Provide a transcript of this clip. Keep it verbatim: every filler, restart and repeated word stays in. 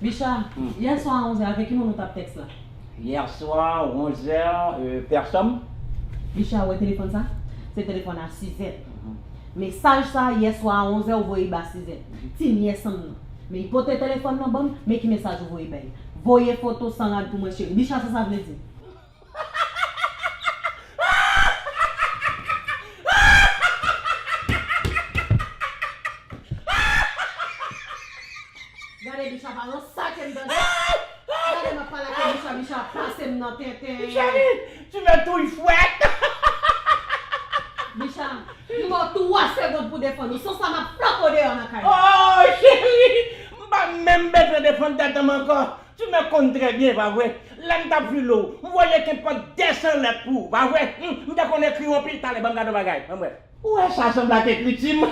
Bicha, yèswa a onzè, avèk ki moun ou t ap tèks la? Hier soir, onze heures, euh, personne. Bicha, ou wè telefòn sa? Se telefòn a Sizèt. Mesaj sa, yèswa a onzè, ou voye ba Sizèt. Ti nyès an m nan. Men li pote telefòn nan ban m, men ki mesaj ou voye bay. Voye foto san rad pou mwen, cheri. Bicha, sa sa vle di? Gade Bicha pa nan sa ke m tande. Gade m ap pale ak Bicha, Bicha ap pase m nan tenten. Cheri, tu me touilles fwèt. Bicha, m ba w twa segond pou defann ou. San sa m ap flanke w deyò nan kay la. Oh, cheri, m pa menm bezwen defann tèt m ankò. Tu me konn trè byen, pa vre? Lè m t ap vle w, m voye kenpòt de san lèt pou ou, pa vre? Hmm, m te konn ekri w anpil. Talè, ban m gade yon bagay. Ban m wè. Ou wè sa sanble ak ekriti m?